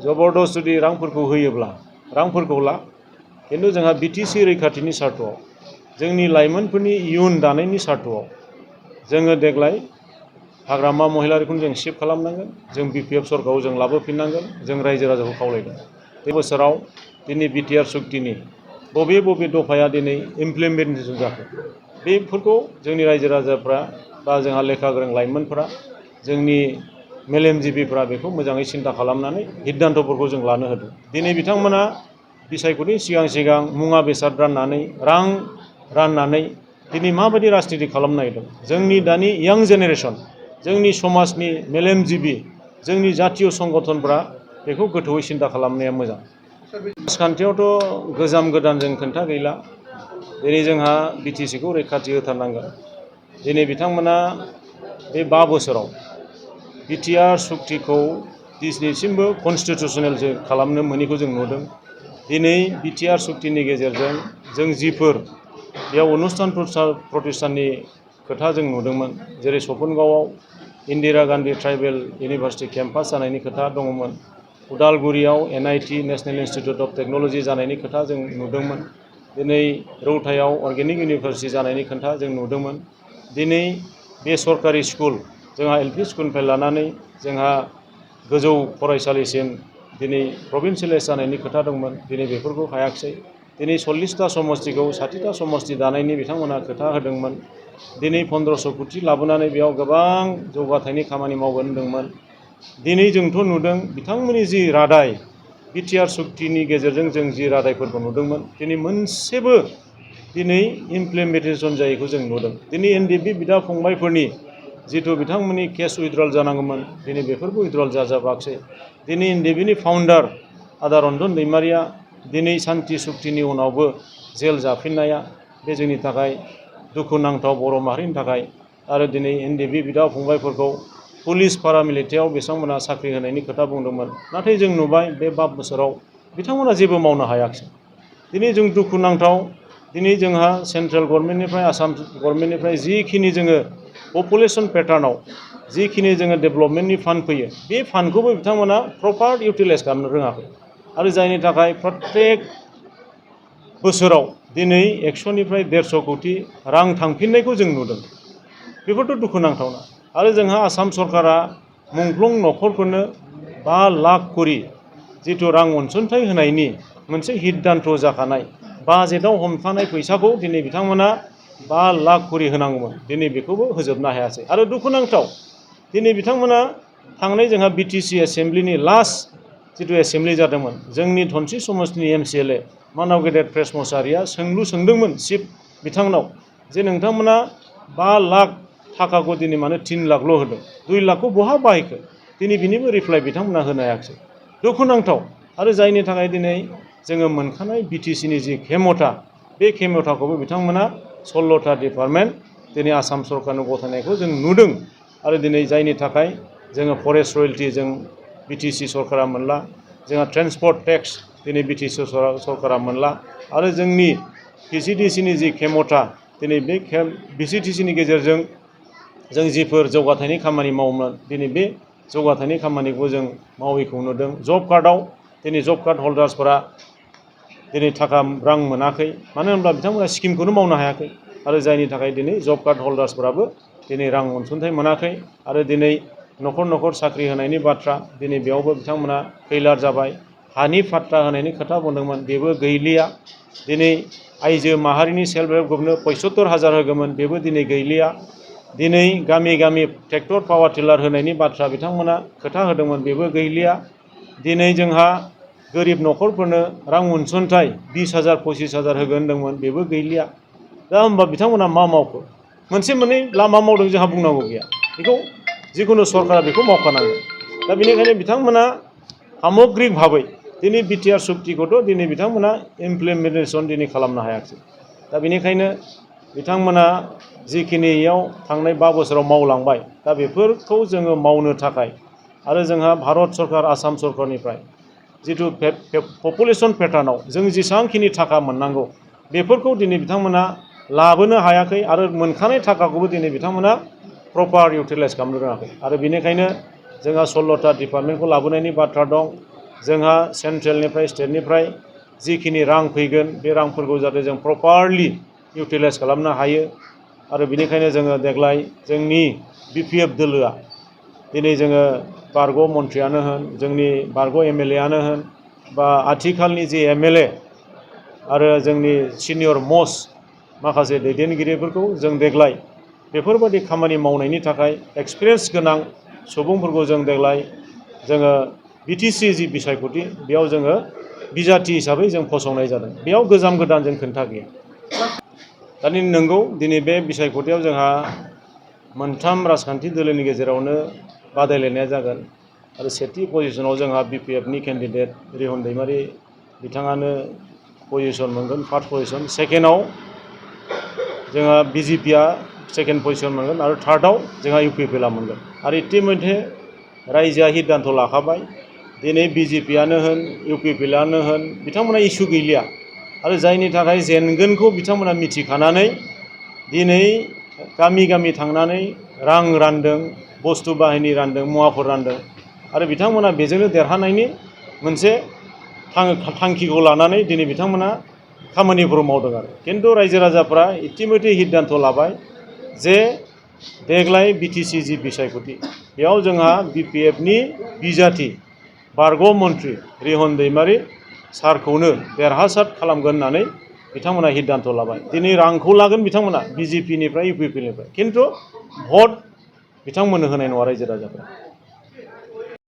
जबरदस्त जुदि रांफोरखौ होयोब्ला रांफोरखौ ला खिन्थु जोंहा बिटिसि रैखाथिनि सार्थआव जोंनि लाइमोनफोरनि इयुन दानायनि सार्थआव जोङो देग्लाय हाग्रामा महिलारिखौनो जों सेभ खालामनांगोन जों बिपिएफ सरकारखौ जों लाबोफिननांगोन जों रायजो राजाखौ खावलायदों बे बोसोराव दिनै बिटिआर सुक्तिनि बबे बबे दफाया दिनै इमप्लिमेन्टेसन जाखो बेफोरखौ जोंनि रायजो राजाफ्रा बा जोंहा लेखा गोरों लाइमोनफोरा जोंनि मेलेमजिबिफ्रा बेखौ मोजाङै सिन्था खालामनानै सिद्धान्तफोरखौ जों लानो होदों दिनै बिथांमोना बिसायख'थिनि सिगां मुवा बेसाद राननानै रां राननानै दिनै माबायदि राजनिति खालामनो नागिरदों जोंनि दानि यां जेनेरेसन जोंनि समाजनि मेलेमजिबि जोंनि जातीय संगठनफ्रा बेखौ गोथौयै सिन्था खालामनाया मोजां राजखान्थियावथ' गोजाम गोदान जों खोन्था गैला दिनै जोंहा बिटिसिखौ रैखाथि होथारनांगोन दिनै बिथांमोना बे 5 बोसोराव बिटिआर सुक्तिखौ दिनैसिमबो कनस्टिटिउसनेल जों खालामनो मोनैखौ जों नुदों दिनै बिटिआर सुक्तिनि गेजेरजों जों जिफोर बेयाव अनुस्थान प्रतिष्ठाननि खोथा जों नुदोंमोन जेरै सपनगावआव Indira Gandhi tribal university campus जानायनि खोथा दङमोन उदालगुरियाव NIT national institute of technology जानायनि खोथा जों नुदोंमोन दिनै रौतायाव अर्गेनिक इउनिभार्सिटि जानायनि खोथा जों नुदोंमोन दिनै बे सरकारि स्कुल जोंहा LP स्कुलनिफ्राय लानानै जोंहा गोजौ फरायसालिसिम दिनै प्रभिन्सियेलाइज जानायनि खोथा दंमोन दिनै बेफोरखौ हायाखिसै दिनै 40टा समष्टिखौ 60टा समष्टि दानायनि बिथांमोना खोथा होदोंमोन दिनै 1500 कोटि लाबोनानै बेयाव गोबां जौगाथायनि खामानि मावगोन होनदोंमोन दिनै जोंथ' नुदों बिथांमोननि जि रादाय बिटिआर सुक्तिनि गेजेरजों जों जि रादायफोरखौ नुदोंमोन दिनै मोनसेबो दिनै इमप्लिमेन्टेसन जायैखौ जों नुदों दिनै NDP बिदा फंबायफोरनि जिथु बिथांमोननि केस उइथड्रल जानांगौमोन दिनै बेफोरबो उइथड्रल जाजाबाखसै दिनै NDPनि फाउन्डार आदा रन्जन दैमारिया दिनै सान्ति सुक्तिनि उनावबो जेल जाफिननाया बे जोंनि थाखाय दुखुनांथाव बर' माहारिनि थाखाय आरो दिनै NDP बिदा फंबायफोरखौ पुलिस पारामिलिटारियाव बिथांमोना साख्रि होनायनि खोथा बुंदोंमोन नाथाय जों नुबाय बे 5 बोसोराव बिथांमोना जेबो मावनो हायाखिसै दिनै जों दुखुनांथाव दिनै जोंहा सेन्ट्रेल गभर्नमेन्टनिफ्राय आसाम गभर्नमेन्टनिफ्राय जिखिनि जोङो पपुलेसन पेटार्नाव जिखिनि जोङो डेभेलपमेन्टनि फान्ड फैयो बे फान्डखौबो बिथांमोना प्रपार इउटिलाइज खालामनो रोङाखै आरो जायनि थाखाय प्रत्येक बोसोराव दिनै 100निफ्राय 150 कोटि रां थांफिननायखौ जों नुदों बेफोरथ' दुखुनांथावना आरो जोंहा आसाम सरकारा मुंख्लं न'खरफोरनो 5 लाख करि जिथु रां अनसुंथाइ होनायनि मोनसे सिद्धान्त जाखानाय बाजेटआव हमथानाय फैसाखौ दिनै बिथांमोना 5 लाख करि होनांगौमोन दिनै बेखौबो होजोबनो हायासै आरो दुखुनांथाव दिनै बिथांमोना थांनाय जोंहा बिटिसि एसेम्ब्लिनि लास्ट जिथु एसेम्ब्लि जादोंमोन जोंनि धनस्रि समष्टिनि MCLA मानाव गेदेर प्रेस मसाहारिया सोंलु सोंदोंमोन चिफ बिथांनाव जे नोंथांमोना 5 लाख थाखाखौ दिनै मानो 3 लाखल' होदों 2 लाखखौ बहा बाहायखो दिनै बिनिबो रिप्लाइ बिथांमोना होनो हायाखिसै दुखुनांथाव आरो जायनि थाखाय दिनै जोङो मोनखानाय बिटिसिनि जि खेमथा बे खेमथाखौबो बिथांमोना 16टा डिपार्टमेन्ट दिनै आसाम सरकारनो गथायनायखौ जों नुदों आरो दिनै जायनि थाखाय जोङो फरेस्ट रयेल्टि जों बिटिसि सरकारा मोनला जोंहा ट्रेन्सपर्ट टेक्स दिनै बिटिसि सरकारा मोनला आरो जोंनि PCDCनि जि खेमथा दिनै बे PCDCनि गेजेरजों जों जिफोर जौगाथायनि खामानि मावोमोन दिनै बे जौगाथायनि खामानिखौ जों मावैखौ नुदों जब कार्डआव दिनै जब कार्ड हल्डार्सफोरा दिनै थाखा रां मोनाखै मानो होनब्ला बिथांमोना स्किमखौनो मावनो हायाखै आरो जायनि थाखाय दिनै जब कार्ड हल्डार्सफोराबो दिनै रां अनसुंथाइ मोनाखै आरो दिनै न'खर न'खर साख्रि होनायनि बाथ्रा दिनै बेयावबो बिथांमोना फेइलार जाबाय हानि फाट्टा होनायनि खोथा बुंदोंमोन बेबो गैलिया दिनै आइजो माहारिनि सेल्फ हेल्प ग्रुपनो 75,000 होगौमोन बेबो दिनै गैलिया दिनै गामि गामि ट्रेक्टर पावार टिलार होनायनि बाथ्रा बिथांमोना खोथा होदोंमोन बेबो गैलिया दिनै जोंहा गोरिब न'खरफोरनो रां अनसुंथाइ 20,000 25,000 होगोन होनदोंमोन बेबो गैलिया दा होमबा बिथांमोना मा मावखो मोनसे मोननै लामा मावदों जोंहा बुंनांगौ गैया बेखौ जिखुनु सरकारा बेखौ मावखानांगोन दा बेनिखायनो बिथांमोना सामग्रिक भाबै दिनै बिटिआर सुक्तिखौथ' दिनै बिथांमोना इमप्लिमेन्टेसन दिनै खालामनो हायाखै दा बेनिखायनो बिथांमोना जिखिनि इयाव थांनाय 5 बोसोराव मावलांबाय दा बेफोरखौ जोङो मावनो थाखाय आरो जोंहा भारत सरकार आसाम सरकारनिफ्राय जिथु पपुलेसन पेटार्नाव जों जेसेबांखिनि थाखा मोननांगौ बेफोरखौ दिनै बिथांमोना लाबोनो हायाखै आरो मोनखानाय थाखाखौबो दिनै बिथांमोना प्रपार इउटिलाइज खालामनो रोङाखै आरो बेनिखायनो जोंहा 16टा डिपार्टमेन्टखौ लाबोनायनि बाथ्रा दं जोंहा सेन्ट्रेलनिफ्राय स्टेटनिफ्राय जिखिनि रां फैगोन बे रांफोरखौ जाहाथे जों प्रपारलि इउटिलाइज खालामनो हायो आरो बेनिखायनो जोङो देग्लाय जोंनि BPF दोलोआ दिनै जोङो बारग' मन्थ्रियानो होन जोंनि बारग' MLA आनो होन बा आथिखालनि जि MLA आरो जोंनि सिनियर मस्ट माखासे दैदेनगिरिफोरखौ जों देग्लाय बेफोरबायदि खामानि मावनायनि थाखाय एक्सपिरियेन्स गोनां सुबुंफोरखौ जों देग्लाय जोङो BTC जि बिसायख'थि बेयाव जोङो बिजाथि हिसाबै जों फसंनाय जादों। बेयाव गोजाम गोदान जों खोन्था गैया। दानि नंगौ दिनै बे बिसायख'थियाव जोंहा मोनथाम राजखान्थि दोलोनि गेजेरावनो बादायलायनाया जागोन आरो सेथि पजिशनाव जोंहा BPFनि केन्डिडेट रिहन दैमारि बिथाङानो पजिशन मोनगोन फार्स्ट पजिशन। सेकेन्डआव जोंहा BJPआ सेकेन्ड पजिशन मोनगोन आरो थार्डआव जोंहा UPPLआ मोनगोन। आरो इतिमध्य रायजोआ हिद्दान्थ' लाखाबाय दिनै BJPआनो होन UPPLआनो होन बिथांमोना इसु गैलिया आरो जायनि थाखाय जेनगोनखौ बिथांमोना मिथिखानानै दिनै गामि गामि थांनानै रां रानदों, बुस्थु बाहिनी रानदों, मुवाफोर रानदों आरो बिथांमोना बेजोंनो देरहानायनि मोनसे थांखिखौ लानानै दिनै बिथांमोना खामानिफोर मावदों आरो खिन्थु रायजो राजाफ्रा इतिमध्य हिद्दान्थ' लाबाय जे देग्लाय BTC जि बिसायख'थि बेयाव जोंहा BPFनि बिजाथि बारग' मन्थ्रि रिहन दैमारि सारखौनो देरहासार खालामगोन होननानै बिथांमोना हिद्दान्थ' लाबाय। दिनै रांखौ लागोन बिथांमोना BJPनिफ्राय UPPनिफ्राय खिन्थु भट बिथांमोननो होनाय नङा रायजो राजाफ्रा।